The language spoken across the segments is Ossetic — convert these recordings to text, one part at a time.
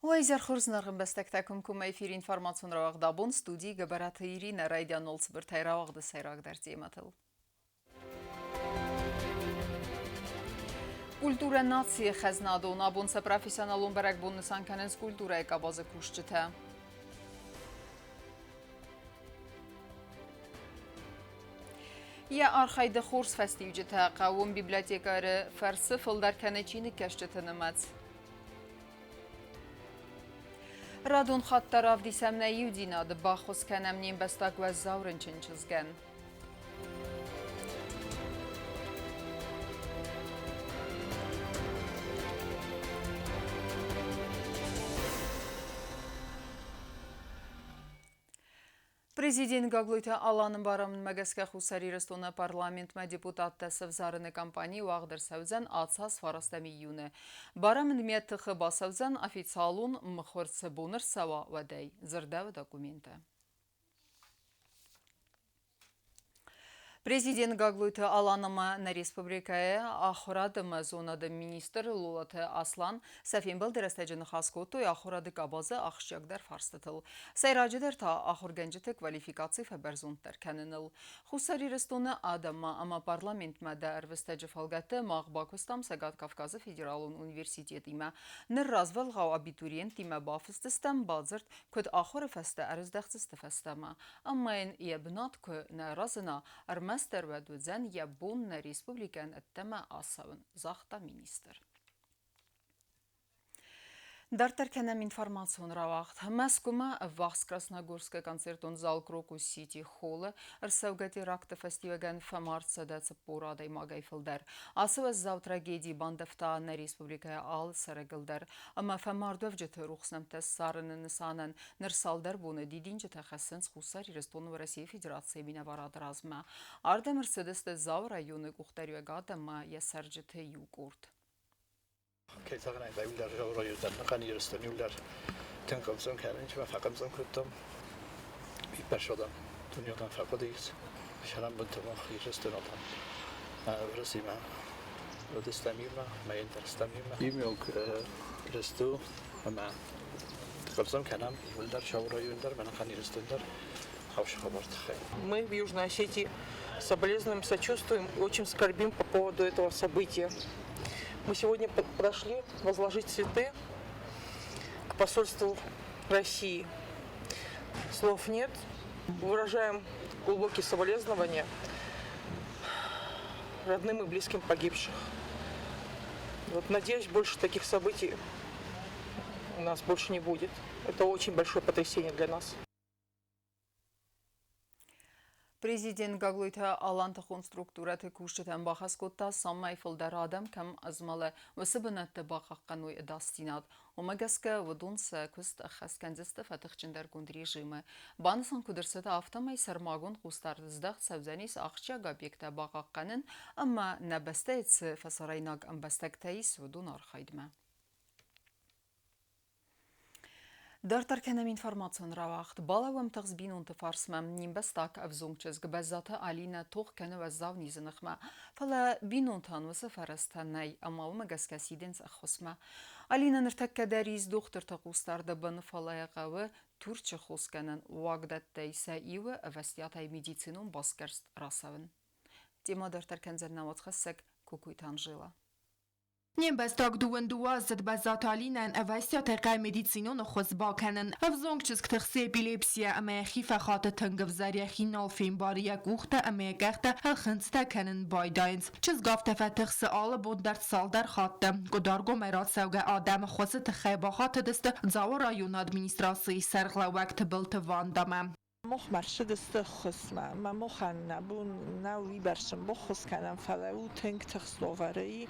Уӕ изӕр хорз, зынаргъ ӕмбӕстӕгтӕ, комкоммӕ эфиры информацион рауагъд абон студийы Гӕбӕраты Иринӕ райдианол цыбыртӕй рауагъды сӕйрагдӕр темӕтыл. Культурӕ нацийы хӕзнадон абон сӕ профессионалон бӕрӕгбон нысан кӕнынц культурӕйы къабазы кусджытӕ. Йӕ архайды хорз фӕстиуджытӕ хъӕууон библиотекӕры фӕрцы фылдӕр кӕны чиныгкӕсджыты нымӕц. Радон хатт дӕр равдисӕм нӕ иудзинады, баххуыс кӕнӕм не мбӕстаг уӕззау рынчын чызгӕн. Президент Гаглойты Аланы барамындмӕ гӕсгӕ Хуссар Ирыстоны парламентмӕ депутаттӕ сӕвзарыны кампани уагъд ӕрцӕудзӕн ацы аз фарастӕм июны. Барамындмӕ тыхы бацӕудзӕн официалон мыхуыр цы бон ӕрцӕуа, уӕдӕй, дзырдӕуы документы. Президент Гаглойты Алан ӕмӕ нӕ республикӕйы ахуырад ӕмӕ зонады министр Лолаты Аслан сӕ фембӕлды рӕстӕджы ныхас кодтой ахуырады къабазы ахсджиагдӕр фарстытыл. Сӕйраджыдӕр та ахуыргӕнджыты квалификаци фӕбӕрзонддӕр кӕныныл. Хуссар Ирыстоны адӕммӕ ӕмӕ парламентмӕ дӕ ӕрвыстӕджы фӕлгӕтты мах бакуыстам Цӕгат Кавказы федералон университетимӕ. Ныр развӕлгъау абитуриенттимӕ бафысдзыстӕм бадзырд, куыд ахуыры фӕстӕ ӕрыздӕхдзысты фӕстӕмӕ. Ӕмӕ йын йӕ бынат куы нӕ разына, ӕрмӕстдӕр уӕд уыдзӕн йӕ бон нӕ республикӕйӕн ӕддӕмӕ ацӕуын, загъта министр. Дарддӕр кӕнӕм информацион рауагъд. Мӕскуымӕ ӕввахс Красногорскы концертон зал Крокус Сити Холлы ӕрцӕугӕ теракты фӕстиуӕгӕн фӕмард 140 адӕймагӕй фылдӕр. Ацы уӕззау трагеди бандӕвта нӕ республикӕйы алы цӕрӕгыл дӕр ӕмӕ фӕмардуӕвджыты рухс нӕмттӕ ссарыны нысанӕн Ныр цалдӕр боны дидинджытӕ хӕссынц Хуссар Ирыстоны Уӕрӕсейы Федерацийы минӕварады размӕ. Ардӕм ӕрцыдысты Дзауы районы къухдариуӕгад ӕмӕ йӕ цӕрджыты иу къорд. Кӕй зӕгъын ӕй хъӕуы, Дзауы районы ӕнӕхъӕн Ирыстон иуылдӕр тынг хъынцъым кӕнын, ӕмӕ фӕхъынцъым кодтам. Иппӕрсодӕн дунеон фӕхъуыды ис, сӕрӕнбонты мах Ирыстоны адӕм Уӕрӕсемӕ уыдыстӕм иумӕ, ӕмӕ ӕндӕр стӕм иумӕ. Иумиаг рӕсту ӕмӕ Хъырцъым кӕнӕм иуылдӕр, Сау район дӕр, мӕнӕхъӕн Ирыстон дӕр хъӕусы хабар тыххӕй. Мы в Южной Осетии соболезнуем, сочувствуем и очень скорбим по поводу этого события. Мы сегодня подошли возложить цветы к посольству России. Слов нет. Выражаем глубокие соболезнования родным и близким погибших. Вот, надеюсь, больше таких событий у нас больше не будет. Это очень большое потрясение для нас. Президент Гаглойты Алан тыхон структурӕты кусджытӕн бахӕс кодта, цӕмӕй фылдӕр адӕм кӕм ӕзмӕлы, уыцы бынӕтты бахъахъхъӕной ӕдасдзинад. Уымӕ гӕсгӕ уыдон сӕ куыст ӕххӕст кӕндзысты фӕтыхджындӕргонд режимы. Банысан куыд ӕрцыд, афтӕмӕй сӕрмагонд хъусдард здӕхт цӕудзӕнис ахсджиаг объекттӕ бахъахъхъӕнын ӕмӕ нӕ бӕстӕйы цы фӕсарӕйнаг ӕмбӕстӕгтӕ ис, уыдон архайдмӕ. Дарддӕр кӕнӕм информацион рауагъд. Балӕууӕм тыхст бинонты фарсмӕ. Не мбӕстаг ӕвзонг чызг Бӕззаты Алинӕ тох кӕны уӕззау низы ныхмӕ. Фӕлӕ бинонтӕн уыцы фӕрӕзтӕ нӕй ӕмӕ уымӕ гӕсгӕ сидынц ӕххуысмӕ. Алинӕ ныртӕккӕ дӕр ис дохтырты хъусдарды бын, фӕлӕ йӕ хъӕуы Турчы хосгӕнӕн уагдӕттӕй сӕ иуы ӕвӕстиатӕй медицинон басгӕрст рацӕуын. Темӕ дарддӕр кӕндзӕн нӕ уацхӕссӕг Кокойты Анжела. Не мбӕстаг дыууын-дыууӕаздзыд Бӕззаты Алинӕйӕн ӕвӕстиатӕй хъӕуы медицинон ӕххуыс бакӕнын. Ӕвзонг чызг тыхсы эпилепсийӕ ӕмӕ йӕхи фӕхаты тынг ӕвзӕр, йӕхи нал фембары, йӕ къухтӕ ӕмӕ йӕ къӕхтӕ ӕлхынцъытӕ кӕнын байдайынц. Чызг афтӕ фӕтыхсы алы бон дӕр цалдӕр хатты. Къуыдаргомӕй рацӕугӕ адӕмы ӕххуысы тыххӕй бахатыдысты Дзауы районы администрацийы сӕргълӕууӕг Тыбылты Вандамӕ. Махмӕ рцыдысты ӕххуысмӕ. Мӕ махӕн нӕ бон нӕу уыйбӕрц баххуыс кӕнӕм, фӕлӕ у тынг тыхст уавӕры и.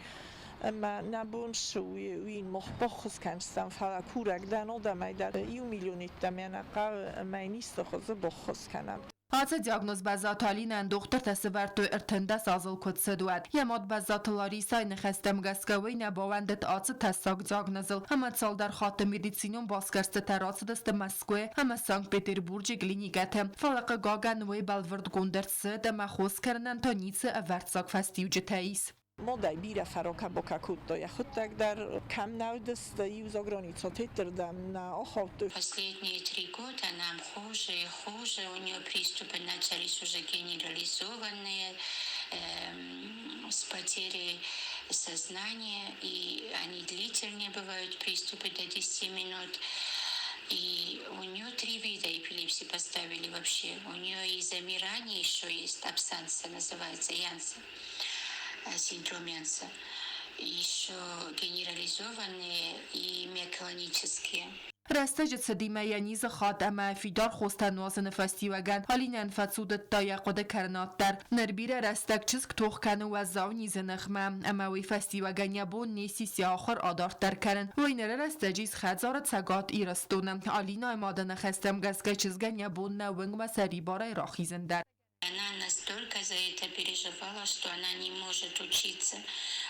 Ӕмӕ нӕ бон цы у, уый мах баххуыс кӕндзыстӕм, фӕлӕ курӕг дӕн адӕмӕй дӕр иу миллион йеддӕмӕ нӕ хъӕуы ӕмӕ йын исты хуызы баххуыс кӕнӕм. Ацы диагноз Бӕззаты Алинӕйӕн дохтыртӕ сӕвӕрдтой 13 азыл куыд цыд, уӕд. Йӕ мад Бӕззаты Ларисайы ныхӕстӕм гӕсгӕ уый нӕ бауӕндыд ацы тӕссаг диагнозыл ӕмӕ цалдӕр хатты медицинон басгӕрстытӕ рацыдысты Мӕскуы ӕмӕ Санкт-Петербурджы клиникӕты. Фӕлӕ, хъыгагӕн, уый бӕлвырдгонд ӕрцыд ӕмӕ хос кӕнынӕн та ницы ӕвӕрццаг фӕстиуджытӕ ис. Модӕй бирӕ фӕрокӕ-бокӕ кодтой йӕхуыдтӕг дӕр, кӕм нӕ уыдысты, иу заграницӕтетырдӕм нӕ ахаудтой. Последние 3 года нам хуже и хуже, у нее приступы начались уже генерализованные, с потерей сознания, и они длительнее бывают, приступы до 10 минут. И у нее три вида эпилепсии поставили вообще. У нее и замирание еще есть, абсанса называется, Янса, синдром Янса. Еще генерализованные и миоклонические. Рӕстӕджы цыдимӕ йӕ низы хатт ӕмӕ фидар хостӕ нуазыны фӕстиуӕгӕн Алинӕйӕн фӕцудыдта йӕ хъуыдыкӕнынад дӕр. Ныр бирӕ рӕстӕг чызг тох кӕны уӕззау низы ныхмӕ ӕмӕ уый фӕстиуӕгӕн йӕ бон не ссис йӕ ахуыр адарддӕр кӕнын. Уый ныры рӕстӕджы ис хӕдзары Цӕгат Ирыстоны. Алинӕйы мады ныхӕстӕм гӕсгӕ чызгӕн йӕ бон нӕ уынгмӕ сӕрибарӕй рахизын дӕр. Она настолько за это переживала, что она не может учиться.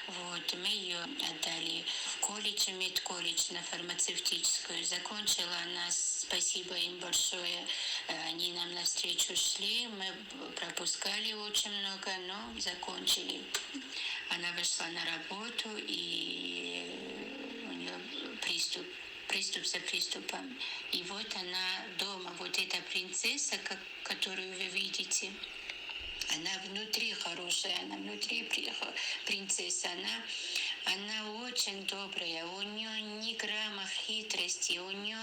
Вот, мы ее отдали в колледж, медколледж на фармацевтическую. Закончила она, спасибо им большое, они нам навстречу шли, мы пропускали очень много, но закончили. Она вышла на работу, и у нее приступ, приступ за приступом. И вот она дома, вот эта принцесса, которую вы видите, она внутри хорошая, она внутри принцесса, она очень добрая, у нее ни грамма хитрости, у нее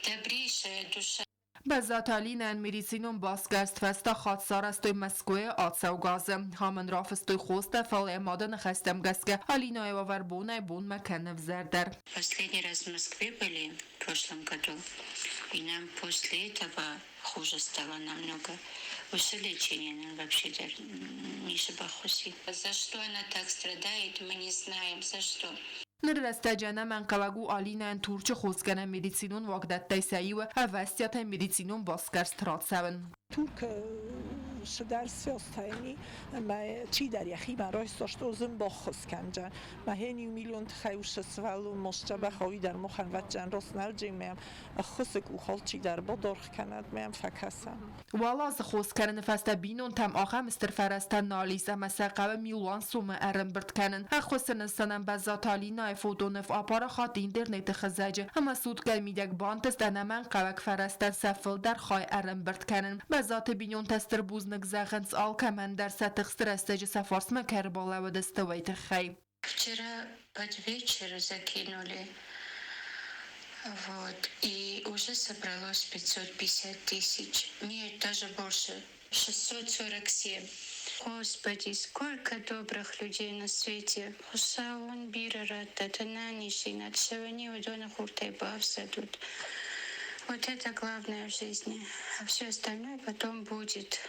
добрейшая душа. Бӕззаты Алинӕйӕн медицинон басгӕрст фӕстӕ хатт сарӕзтой Мӕскуыйы ацӕугӕ азы. Ам ын рафыстой хостӕ, фӕлӕ йӕ мады ныхӕстӕм гӕсгӕ Алинӕйы уавӕр бонӕй-бонмӕ кӕны ӕвзӕрдӕр. Последний раз в Москве были в прошлом году, и нам после этого хуже стало намного. Уыцы лечение нам вообще ницы баххуыс. За что она так страдает, мы не знаем, за что. Ныр рӕстӕджы ӕнӕмӕнгхъӕуӕг у Алинӕйӕн Турчы хосгӕнӕн медицинон уагдӕттӕй сӕ иуы ӕвӕстиатӕй медицинон басгӕрст рацӕуын. Туркы цыдӕр сфӕлдтайни, ӕмӕ чидӕр йӕхимӕ райста, что зын баххуыс кӕндзӕн. Мӕхен иу миллион тыххӕй уыцы сывӕллон мосдзӕбӕх уый дӕр махӕн вӕддзӕн роснӕлджын мӕм ӕххуысы къух алчидӕр бадаргъ кӕнӕд мӕм фӕкӕсӕм. Уал азы хос кӕныны фӕстӕ бинонтӕм ахӕм стыр фӕрӕзтӕ нал ис ӕмӕ сӕ хъӕуы милуан сомы ӕрӕмбырд кӕнын. Ӕххуысы нысанӕн баззад Алинӕйы фотоныв апарахат интернеты хызӕджы ӕмӕ суткӕйы мидӕг бантыст ӕнӕмӕнгхъӕуӕг фӕрӕзтӕн сӕ фылдӕр хай ӕрӕмбырд кӕнын. Бӕззаты бинонтӕ стыр бузныг зӕгъынц алкӕмӕн дӕр сӕ тыхст рӕстӕджы сӕ фарсмӕ кӕй ӕрбалӕууыдысты, уый тыххӕй. Вчера под вечер закинули. Вот. И уже собралось 550 тысяч. Нет, даже больше. 647. Господи, сколько добрых людей на свете. Хуыцау уын бирӕ раттӕд ӕнӕниздзинад, цӕуӕни уыдоны хуртӕй бафсӕдут. Вот это главное в жизни. А все остальное потом будет.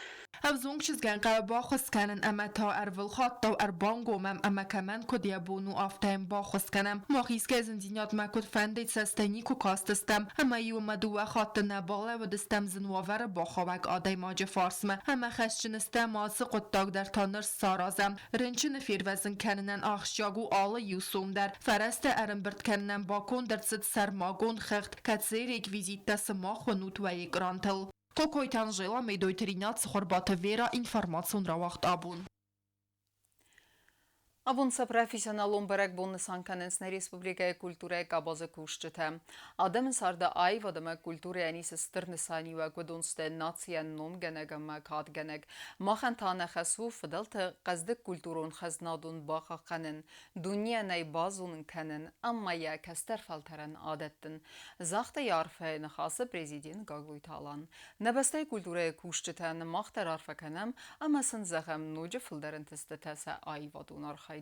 Ӕвзонг чызгӕн хъӕуы баххуыс кӕнын ӕмӕ та ӕрвылхаттау ӕрбангомӕм ӕмӕ кӕмӕн куыд йӕ бон у, афтӕ йын баххуыс кӕнӕм. Мах искӕй зындзинадмӕ куыд фӕнды цӕстӕй никуы кастыстӕм ӕмӕ-иу ӕмӕ дыууӕ хатты нӕ балӕууыдыстӕм зын уавӕры бахауӕг адӕймаджы фарсмӕ ӕмӕ хӕсджын стӕм ацы хъуыддаг дӕр та ныр саразӕм. Рынчыны фервӕзын кӕнынӕн ахсджиаг у алы иу сом дӕр. Фӕрӕзтӕ ӕрӕмбырд кӕнынӕн баконд ӕрцыд сӕрмагонд хыгъд, кӕцыйы реквизиттӕ сымах уынут уӕ экрантыл. Кокойты Анжела, Медойты Ринат, Цхуырбаты Вера, информацион рауагъд абон. Абон сӕ профессионалон бӕрӕгбон нысан кӕнынц нӕ республикӕйы культурӕйы къабазы кусджытӕ. Адӕмы царды аивад ӕмӕ культурӕйӕн ис стыр нысаниуӕг, уыдон сты нацийӕн номгӕнӕг ӕмӕ кадгӕнӕг. Махӕн та нӕ хӕс у фыдӕлты хъӕздыг культурон хӕзнадон бахъахъхъӕнын, дунейӕн ӕй базонын кӕнын ӕмӕ йӕ кӕстӕр фӕлтӕрӕн адӕттын, загъта йӕ арфӕйы ныхасы президент Гаглойты Алан. Нӕ бӕстӕйы культурӕйы кусджытӕн мах дӕр арфӕ кӕнӕм ӕмӕ сын зӕгъӕм ноджы фылдӕр ӕнтыстытӕ сӕ аивадон архайды.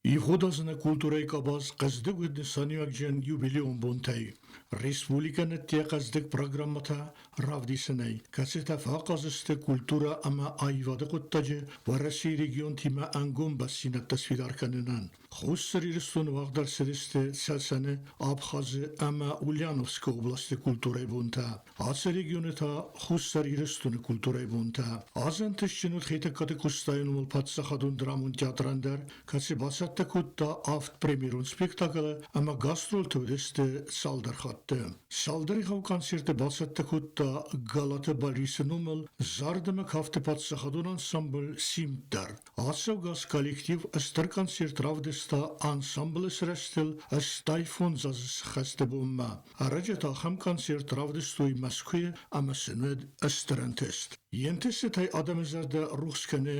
Ивгъуыд азы нӕ культурӕйы къабаз хъӕздыг уыд нысаниуӕгджын юбилейон бонтӕй. Республикӕ ныддӕ хъӕздыг программӕтӕ равдисынӕй, кӕцытӕ фӕахъаз сты культурӕ ӕмӕ аивады хъуыддаджы Уӕрӕсейы регионтимӕ ӕнгом бастдзинӕдтӕ сфидар кӕнынӕн. Хуссар Ирыстоны уагъд ӕрцыдысты Цӕцӕны, Абхазы ӕмӕ Ульяновскы областы культурӕйы бонтӕ. Ацы регионы та Хуссар Ирыстоны культурӕйы бонтӕ. Азы ӕнтыстджын уыд Хетӕгкаты Къостайы номыл паддзахадон драмон театрӕн дӕр, кӕцы бацӕттӕ Бацӕттӕ кодта авд премьерон спектаклы ӕмӕ гастролты уыдысты цалдӕр хатты. Цалдӕр егъау концерты бацӕттӕ кодта Галаты Барисы номыл зард ӕмӕ кафты паддзахадон ансамбль «Симд» дӕр. Ацӕугӕ коллектив стыр концерт равдыста ансамблы сырӕзтыл 85 азы схӕсты бонмӕ. Ӕрӕджы та ахӕм концерт равдыстой Мӕскуыйы ӕмӕ сын уыд стыр ӕнтыст. Йе нтыстытӕй адӕмы зӕрдӕ рухс кӕны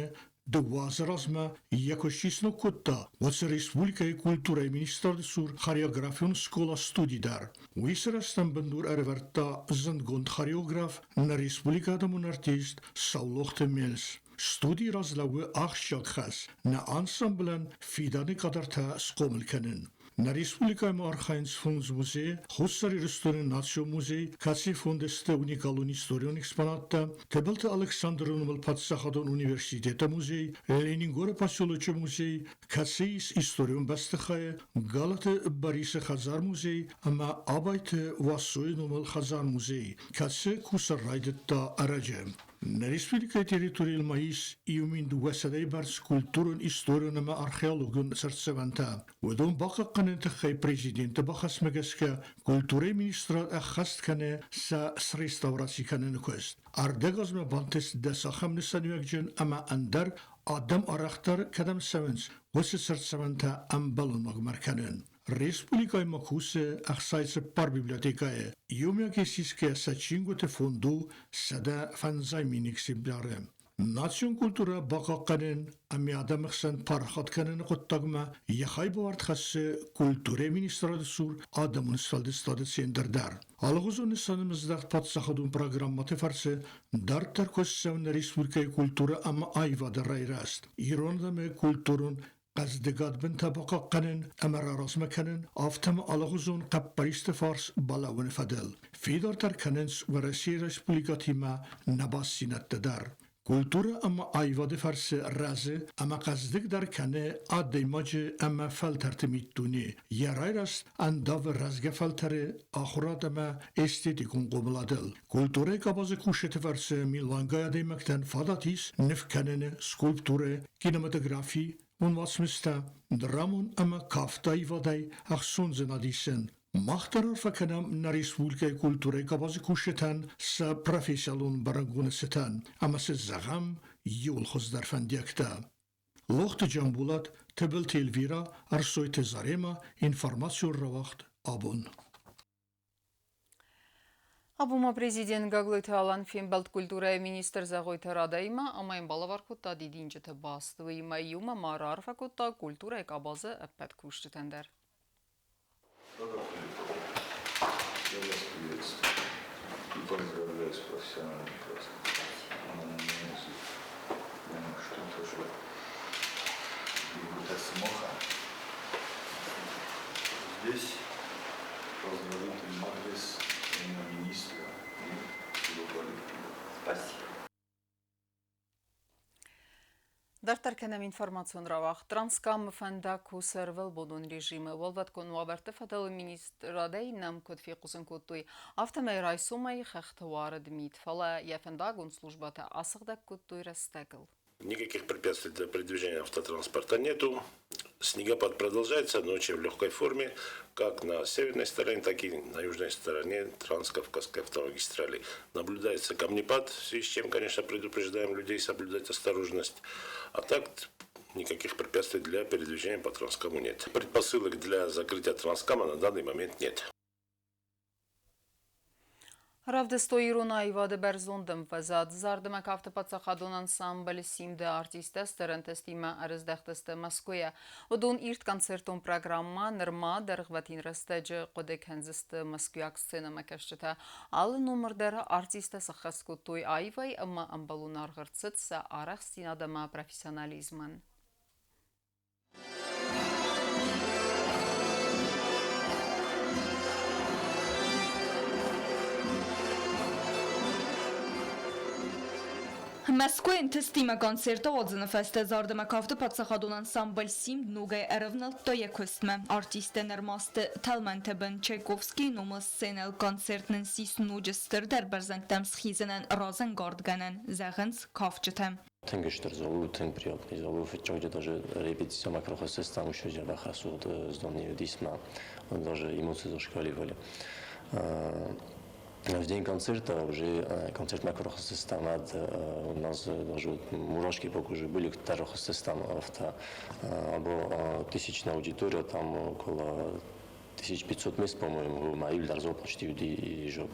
дыууӕ азы размӕ йӕ куы сисног кодта, уӕд дзы республикӕйы культурӕйы министрады цур хореографион скъола-студи дӕр. Уый сырӕзтӕн бындур ӕрӕвӕрдта зындгонд хореограф, нӕ республикӕйы адӕмон артист Саулохты Мельс. Студийы раз лӕууы ахсджиаг хӕс нӕ ансамблӕн фидӕны кадртӕ схъомыл кӕнын. Нӕ республикӕйы ма архайынц фондз музейы, Хуссар Ирыстоны национ музей, кӕцыйы фонды сты уникалон историон экспонаттӕ, Тыбылты Александры номыл паддзахадон университеты музей, Ленингоры поселочы музей, кӕцыйы ис историон бӕстыхайы, Галаты Борисы хӕдзар-музей ӕмӕ Абайты Вассойы номыл хӕдзар-музей, кӕцы кусын райдыдта ӕрӕджы. Нӕ республикӕйы территорийыл ма ис иу мин дыууӕсӕдӕйы бӕрц культурон-историон ӕмӕ археологон цыртдзӕвӕнтӕ. Уыдон бахъахъхъӕныны тыххӕй президенты бахӕсмӕ гӕсгӕ культурӕйы министрад ӕххӕст кӕны сӕ среставраци кӕныны куыст. Ӕрдӕг азмӕ бантыст дӕс ахӕм нысаниуӕгджын ӕмӕ ӕндӕр адӕм арӕхдӕр кӕдӕм цӕуынц, уыцы цыртдзӕвӕнтӕ ӕмбӕлон кӕнын. Республикӕйы ма кусы 64 библиотекӕйы. Иумиаг исисгӕ сӕ чингуыты фонд у 150 000 экземпляры. Национ культурӕ бахъахъхъӕнын ӕмӕ адӕмы хсӕн парахат кӕныны хъуыддагмӕ йӕ хайбавӕрд хӕссы культурӕйы министрады цур адӕмон сфӕлдыстады центр дӕр. Алыгъуызон нысанмӕздӕхт паддзахадон программӕты фӕрцы дарддӕр куыст цӕуы нӕ республикӕйы культурӕ ӕмӕ аивады райрӕзт, ирон адӕмы культурон хъӕздыгад бынтӕ бахъахъхъӕнын ӕмӕ раразмӕ кӕнын, афтӕ ма алыгъуызон хъӕппӕристы фарс балӕууыны фӕдыл. Фидардӕр кӕнынц Уӕрӕсейы республикӕтимӕ нӕ бастдзинӕдтӕ дӕр. Культурӕ ӕмӕ аивады фӕрцы рӕзы ӕмӕ хъӕздыгдӕр кӕны адӕймаджы ӕмӕ фӕлтӕрты миддуне. Йӕ райрӕзт ӕндавы рӕзгӕ фӕлтӕры ахуырад ӕмӕ эстетикон хъомыладыл. Культурӕйы къабазы кусджыты фӕрцы милуангай адӕймӕгтӕн фадат ис ныв кӕныны, скульптурӕ, кинематографи, уацмыстӕ, драмон ӕмӕ кафты аивадӕй ӕхцондзинад исын. Мах дӕр арфӕ кӕнӕм нӕ республикӕйы культурӕйы къабазы кусджытӕн сӕ профессионалон бӕрӕгбоны цытӕн ӕмӕ сын зӕгъӕм иууыл хуыздӕр фӕндиӕгтӕ. Лохты Джамбулат, Тыбылты Эльвира, Ӕрсойты Зарема, информацион рауагъд абон. Абон президент Гаглойты Алан фембӕлд культурӕйы министр Зӕгъойты Радаимӕ ӕмӕ йын балӕвар кодта дидинджыты баст. Уыимӕ иумӕ ма раарфӕ кодта культурӕйы къабазы ӕппӕт кусджытӕн дӕр. Я вас приветствую и поздравляю с профессиональным праздником. Здесь поздравительный адрес именно министра и его коллектива. Спасибо. Дарддӕр кӕнӕм информацион рауагъд. Транскамы фӕндаг кусы ӕрвылбонон режимы. Уӕлвӕткон уавӕрты фӕдыл министрадӕй нӕм куыд фехъусын кодтой, афтӕмӕй райсомӕй хӕхты уарыд мит, фӕлӕ йӕ фӕндагон службӕтӕ асыгъдӕг кодтой рӕстӕгыл. Никаких препятствий для передвижения автотранспорта нету. Снегопад продолжается, но очень в легкой форме, как на северной стороне, так и на южной стороне Транскавказской автомагистрали. Наблюдается камнепад, в связи с чем, конечно, предупреждаем людей соблюдать осторожность. А так никаких препятствий для передвижения по Транскаму нет. Предпосылок для закрытия Транскама на данный момент нет. Равдыстой ирон аивады бӕрзонд ӕмвӕзад. Зард ӕмӕ кафты паддзахадон ансамбль «Симд»-ы артисттӕ сдӕрӕнтӕстимӕ ӕрыздӕхтысты Мӕскуыйӕ. Уыдон ирд концертон программӕ нырма дӕргъвӕтин рӕстӕджы хъуыды кӕндзысты мӕскуыйаг сценӕмӕкӕсджытӕ. Алы номыр дӕр артисттӕ сӕххӕст кодтой аивӕй ӕмӕ ӕмбӕлон аргъ ӕрцыд сӕ арӕхстдзинад ӕмӕ профессионализмӕн. Мӕскуыйы ӕнтыстимӕ концерты уадзыны фӕстӕ зарды ӕмӕ кафты паддзахадон ансамбль «Симд» ногӕй ӕрӕвнӕлдта йӕ куыстмӕ. Артисттӕ нырма сты тӕлмӕнты бын. Чайковскийы номыл сценӕйыл концерт нын ссис ноджы стырдӕр бӕрзӕндтӕм схизынӕн разӕнгардгӕнӕн, зӕгъынц кафджытӕ. Тынг стыр зал у, тынг приятный зал у. Фыццаджы даже репетицияма куы рахызтыстӕм, уыцы дзӕбӕх рӕсугъд здание уыдис мӕ даже эмоции зашкаливали. В день концерта уже концертмӕ куы рахызтыстӕм, уӕд у нас даже мурашки по коже были, куыддӕр рахызтыстӕм, афтӕ. Або тысячная аудитория, там около 1500 мест, по-моему, мӕ иу зал почти уыди изжог.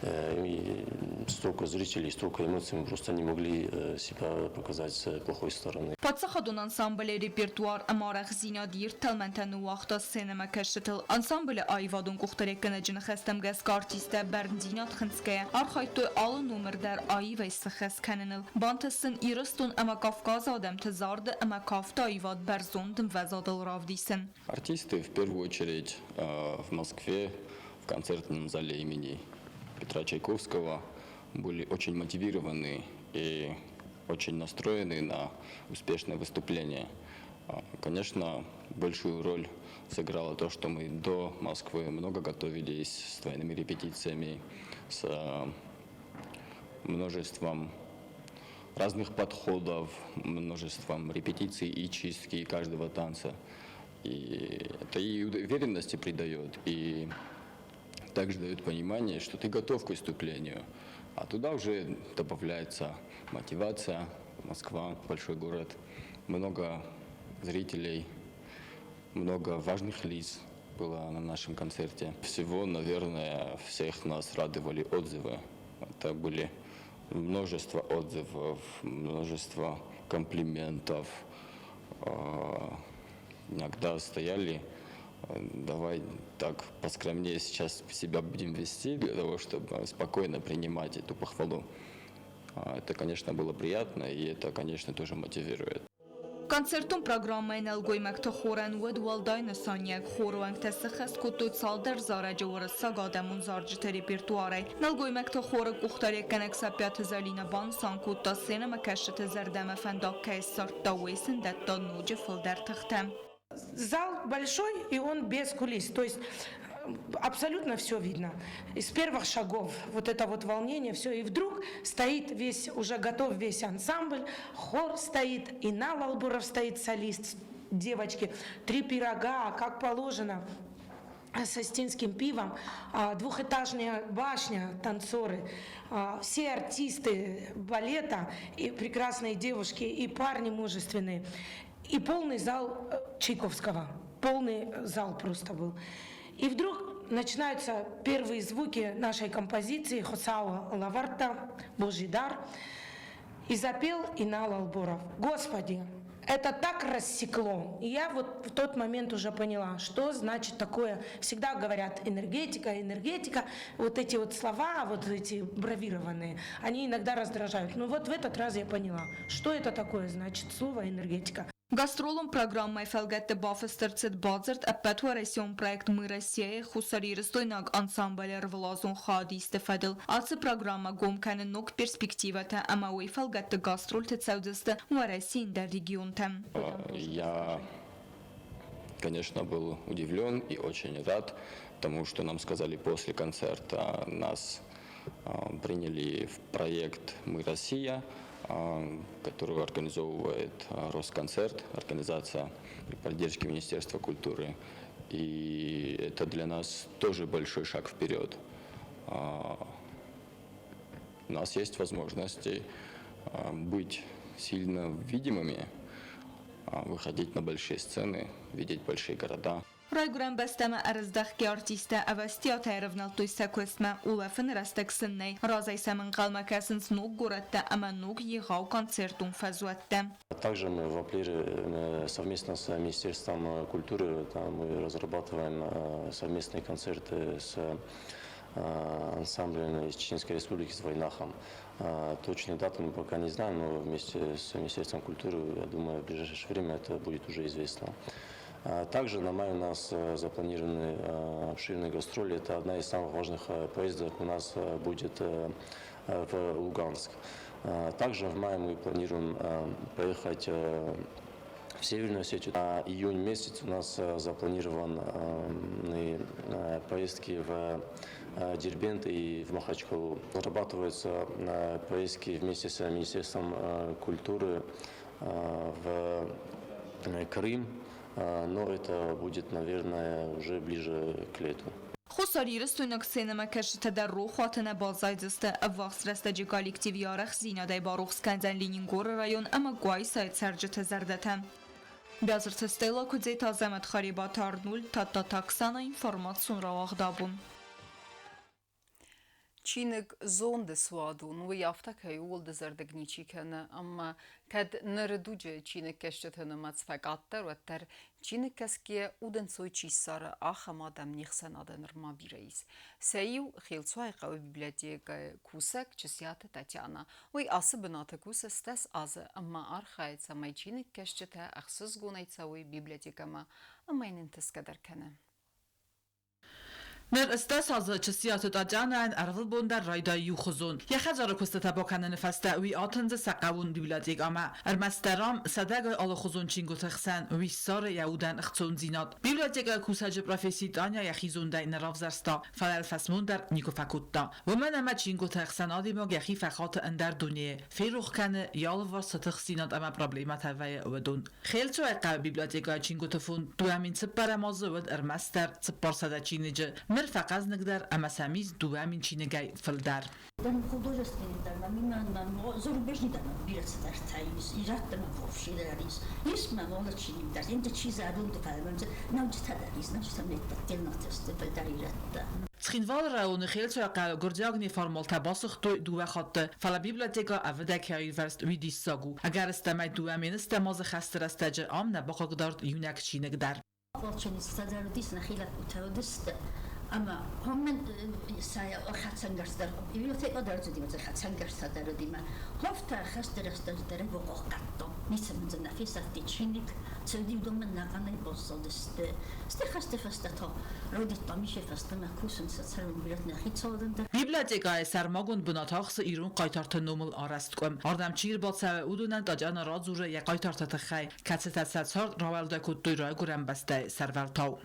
И столько зрителей, столько эмоций, мы просто не могли себя показать с плохой стороны. Паддзахадон ансамблы репертуар ӕмӕ арӕхстдзинад ирд тӕлмӕнтӕ ныууагъта сценӕмӕкӕсджытыл. Ансамблы аивадон къухдариуӕггӕнӕджы ныхӕстӕм гӕсгӕ артисттӕ бӕрндзинад хынцгӕйӕ архайдтой алы номыр дӕр аивӕй сыххӕст кӕныныл. Бантыст сын Ирыстон ӕмӕ Кавказы адӕмты зарды ӕмӕ кафты аивад бӕрзонд ӕмвӕзадыл равдисын. Артисты в первую очередь в Москве в концертном зале имени Петра Чайковского были очень мотивированы и очень настроены на успешное выступление. Конечно, большую роль сыграло то, что мы до Москвы много готовились с двойными репетициями, с множеством разных подходов, множеством репетиций и чистки каждого танца. И это и уверенности придает, и также дает понимание, что ты готов к выступлению. А туда уже добавляется мотивация. Москва – большой город, много зрителей, много важных лиц было на нашем концерте. Всего, наверное, всех нас радовали отзывы. Это были множество отзывов, множество комплиментов. Иногда стояли, давай так поскромнее сейчас себя будем вести для того, чтобы спокойно принимать эту похвалу. Это, конечно, было приятно, и это, конечно, тоже мотивирует. Концертон программӕйы нӕлгоймӕгты хорӕн уыд уӕлдай нысаниуӕг. Хоры уӕнгтӕ сыххӕст кодтой цалдӕр зарӕджы уырыссаг адӕмон зарджыты репертуарӕй. Нӕлгоймӕгты хоры къухдариуӕггӕнӕг Саппиаты Зӕлинӕ банысан кодта, сценӕмӕкӕсджыты зӕрдӕмӕ фӕндаг кӕй ссардта, уый сын дӕтта ноджы фылдӕр тыхтӕ. Зал большой, и он без кулис. То есть абсолютно все видно. Из первых шагов вот это вот волнение, все. И вдруг стоит весь, уже готов весь ансамбль, хор стоит, и Инал Алборов стоит солист, девочки, три пирога, как положено с остинским пивом, двухэтажная башня, танцоры, все артисты балета, и прекрасные девушки, и парни мужественные, и полный зал Чайковского, полный зал просто был. И вдруг начинаются первые звуки нашей композиции «Хуцауы лӕвӕрттӕ», «Божий дар». И запел Инал Алборов. Господи, это так рассекло. И я вот в тот момент уже поняла, что значит такое. Всегда говорят энергетика, энергетика. Вот эти вот слова, вот эти бравированные, они иногда раздражают. Но вот в этот раз я поняла, что это такое значит слово энергетика. Гастролон программӕйы фӕлгӕтты бафыст ӕрцыд бадзырд ӕппӕтуӕрӕсеон проект «Мы Россия»-йы хуссарирыстойнаг ансамблы ӕрвылазон хайадисты фӕдыл. Ацы программӕ гом кӕны ног перспективӕтӕ ӕмӕ уый фӕлгӕтты гастролты цӕудзысты Уӕрӕсейы ӕндӕр регионтӕм. Я, конечно, был удивлен и очень рад тому, что нам сказали после концерта. Нас приняли в проект «Мы Россия», которую организовывает Росконцерт, организация при поддержке Министерства культуры. И это для нас тоже большой шаг вперед. У нас есть возможности быть сильно видимыми, выходить на большие сцены, видеть большие города. Райгуырӕн бӕстӕмӕ ӕрыздӕхгӕ артисттӕ ӕвӕстиатӕй ӕрӕвнӕлдтой сӕ куыстмӕ, улӕфыны рӕстӕг сын нӕй. Разӕй сӕм ӕнхъӕлмӕ кӕсынц ног горӕттӕ ӕмӕ ног егъау концертон фӕзуӕттӕ. Также мы в апреле совместно с Министерством культуры там, мы разрабатываем совместные концерты с ансамблем из Чеченской Республики с Вайнахом. Точную дату мы пока не знаем, но вместе с Министерством культуры, я думаю, в ближайшее время это будет уже известно. Также на май у нас запланированы обширные гастроли. Это одна из самых важных поездок у нас будет в Луганск. Также в мае мы планируем поехать В Северную Осетию. На июнь месяц у нас запланированы поездки в Дербент и в Махачкалу. Разрабатываются поездки вместе с Министерством культуры в Крым, но это будет, наверное, уже ближе к лету. Хуссарирыстойнаг сценӕмӕкӕсджытӕ дӕр рохуаты нӕ баззайдзысты. Ӕввахс рӕстӕджы коллектив йӕ арӕхстдзинадӕй барухс кӕндзӕн Ленингоры район ӕмӕ Къуайсайы цӕрджыты зӕрдӕтӕ. Биазырты Стелла, Куыдзеты Азӕмӕт, Харебаты Арнольд, Тадтаты Оксана, информацион рауагъд абон. Чиныг зонды суадон, уый афтӕ кӕй у, ууыл дызӕрдыг ничи кӕны, ӕмӕ кӕд ныры дуджы чиныгкӕсджыты нымӕц фӕкъаддӕр, уӕддӕр чиныгкӕсгӕйӕ удӕнцой чи ссары, ахӕм адӕм не хсӕнады нырма бирӕ ис. Сӕ иу Хелцуайы хъӕуы библиотекӕйы кусӕг Чысиаты Татьяна. Уый ацы бынаты кусы 10 азы ӕмӕ архайы, цӕмӕй чиныгкӕсджытӕ ӕхсызгонӕй цӕуой библиотекӕмӕ ӕмӕ йын ӕнтысгӕ дӕр кӕны. Ныр 10 азы Чысиаты Татьянӕйӕн ӕрвылбон дӕр райдайы иухуызон. Йӕ хӕдзары куыстытӕ бакӕныны фӕстӕ уый атындзы сӕ хъӕуон библиотекӕмӕ. Ӕрмӕстдӕр ам, сӕдӕгай алыхуызон чингуыты хсӕн, уый ссары йӕ удӕн ӕхцондзинад. Библиотекӕйы кусӕджы професси Таня йӕхи зондӕй нӕ равзӕрста, фӕлӕ фӕсмон дӕр никуы фӕкодта. Уымӕн ӕмӕ чингуыты ӕхсӕн адӕймаг йӕхи фӕхаты ӕндӕр дунейы, ферох кӕны, йӕ алыварс цы тыхстдзинад ӕмӕ проблемӕтӕ вӕййы, уыдон. Хелцуайы хъӕуы библиотекӕйы чингуыты фонд 2004 азы уыд ӕрмӕстдӕр 400 чиныджы. Ныр фӕхъӕзныгдӕр ӕмӕ сӕм ис 2000 чиныгӕй фылдӕр. Художественный дӕр мӕм мӕ зарубежный дӕр мӕм бирӕ цыдӕртӕ ис, ирӕттӕ мӕм вовсе дӕр ис. Ис мӕм алы чиныг дӕр, ӕндӕр чи зӕронд фӕлмӕн нӕуджытӕ дӕр ис, нӕуджытӕ ме ппӕт сты фылдӕр ирӕттӕ. Цхинвалы районы Хелцуайы хъӕуы гуырдзиаг неформалтӕ басыгътой дыууӕ хатты, фӕлӕ библиотекӕ ӕвыдӕй кӕй аирвӕзт, уый диссаг у. Ӕгӕрыстӕмӕй 2000 азы хӕсты рӕстӕджы ам нӕ бахъыгдард иунӕг чиныг дӕр. Ополченецтӕ дӕр уыдис, нӕхи лӕппутӕ уыдысты. Ӕмӕ уымӕн сӕ хӕцӕнгӕрзтӕ дӕр, библиотекӕ дӕр уыди, хӕцӕнгӕрзтӕ дӕр уыди. Мӕ хофтӕ хӕсты рӕстӕджы дӕр бахъахъхъӕдтон. Ницы мын дзы нӕ фесӕфти чиныг, цы уыди, уыдон мын ӕнӕхъӕнӕй баззадысты. Стӕй хӕсты фӕстӕ та райдыдтам исӕй фӕстӕмӕ кусын сӕ цӕрын бирӕ нӕхи цардӕн дӕр. Библиотекӕйы сӕрмагонд бынат ахсы ирон хъайтарты номыл арӕзт къуым. Ардӕм чи ӕрбацӕуы, уыдонӕн Татьяна радзуры йӕ хъайтарты тыххӕй, кӕцытӕ сӕ цард рауӕлдай кодтой райгуырӕн бӕстӕйы сӕрвӕлтау.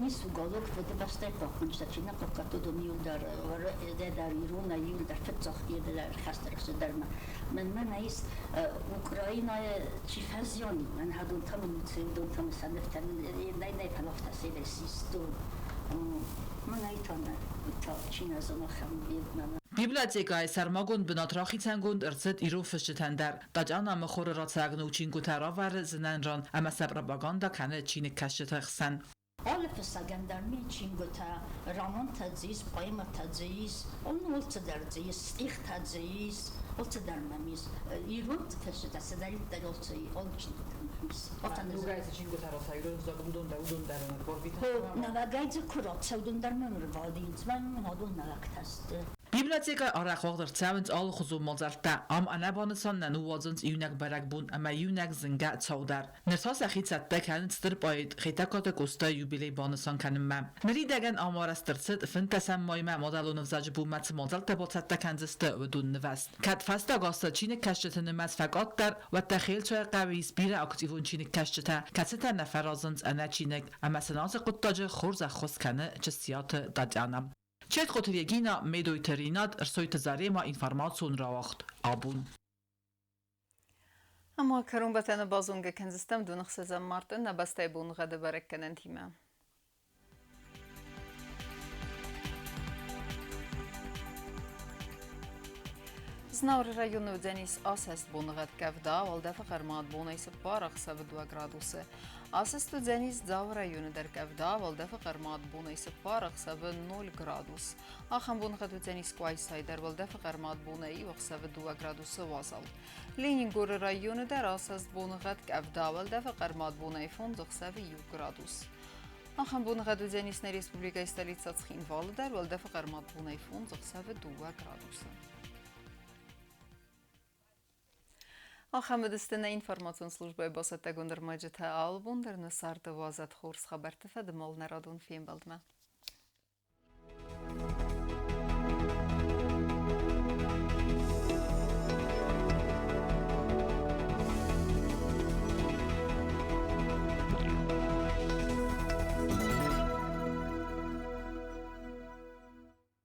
Ис уголок Фыдыбӕстӕйы хъахъхъӕнджытӕ чи нӕ хъахъхъӕдтой, уыдон иуылдӕр дӕр иронӕй, иуылдӕр фыццаг хӕсты рӕстӕг Мӕнмӕ нӕ ис Украинӕйы чи фӕзиан, мӕн хӕдон та мын уыдон та мын сӕ нывтӕ нӕй нӕй фӕлӕфтӕ север систон. Мӕнӕй та нӕ та чи нӕ зоны ахӕм мӕнӕ. Библиотекӕйы сӕрмагонд бынат рахицӕнгонд ӕрцыд ирон фысджытӕн дӕр. Татьяна мыхуыры рацӕуӕг ног чингуытӕ равӕры зынӕн ран ӕмӕ сӕ пропагандӕ кӕны чиныгкӕсджыты хсӕн. Алы фыссӕгӕн дӕр ми чингуытӕ, романтӕ дзы ис, поэмӕтӕ дзы ис, алцыдӕр дзы ис, стихтӕ дзы ис, алцыдӕр мӕм ис. Ирон фысджытӕ цыдӕриддӕр алцы алы чингуытӕ мӕм ис. Ногӕй чингуытӕ рацӕуы ирон ӕвзагыл, уыдон дӕр, уыдон дӕр Нӕуӕгӕй дзы куы рацӕуы, уыдон дӕр мӕм ӕрвадынц, мӕн адон нӕуӕгтӕ сты. Библиотекӕйы арӕх уагъд ӕрцӕуынц алыхуызон мадзӕлттӕ. Ам ӕнӕбанысан нӕ ныууадзынц иунӕг бӕрӕгбон ӕмӕ иунӕг зынгӕ цау дӕр. Ныр та сӕхи цӕттӕ кӕнынц стыр поэт Хетӕгкаты Къостайы юбилей банысан кӕнынмӕ. Ныридӕгӕн ам арӕзт ӕрцыд, 15 маймӕ мадӕлон ӕвзаджы бонмӕ цы мадзӕлттӕ бацӕттӕ кӕндзысты, уыдон нывӕзт. Кӕд фӕстаг азты чиныгкӕсджыты нымӕц фӕкъаддӕр, уӕддӕр Хелцуайы хъӕуы ис бирӕ активон чиныгкӕсджытӕ, кӕцытӕ нӕ фӕразынц ӕнӕ чиныг ӕмӕ сын ацы хъуыддаджы хорз ӕххуыс кӕны Чысиаты Татьяна. Четкъоты Регина, Медойты Ринат, Ӕрсойты Зарема информацион рауагъд абон. Ӕмӕ кӕронбӕттӕны базонгӕ кӕндзыстӕм 26 марты нӕ бӕстӕйы боныгъӕды бӕрӕггӕнӕнтимӕ. Знауыры районы уыдзӕнис асӕст боныгъӕд къӕвда, уӕлдӕфы хъӕрмад бонӕй 4, ӕхсӕвы 2 градусы. Асӕст уыдзӕнис Дзауы районы дӕр къӕвда, уӕлдӕфы хъӕрмад бонӕй 4, ӕхсӕвы 0 градус. Ахӕм боныгъӕд уыдзӕнис Къуайсайы дӕр, уӕлдӕфы хъӕрмад бонӕй 1, ӕхсӕвы 2 градусы уазал. Ленингоры районы дӕр асӕст боныгъӕд къӕвда, уӕлдӕфы хъӕрмад бонӕй 5, ӕхсӕвы 1 градус. Ахӕм боныгъӕд уыдзӕнис нӕ республикӕйы столицӕ Цхинвалы дӕр, уӕлдӕфы хъӕрмад бонӕй 5, ӕхсӕвы 2 градусы. Ахӕм уыдысты нӕ информацион службӕйы бацӕттӕгонд ӕрмӕджытӕ. Алы бон дӕр нӕ царды уадзӕд хорз хабӕртты фӕдыл нӕ радон фембӕлдмӕ.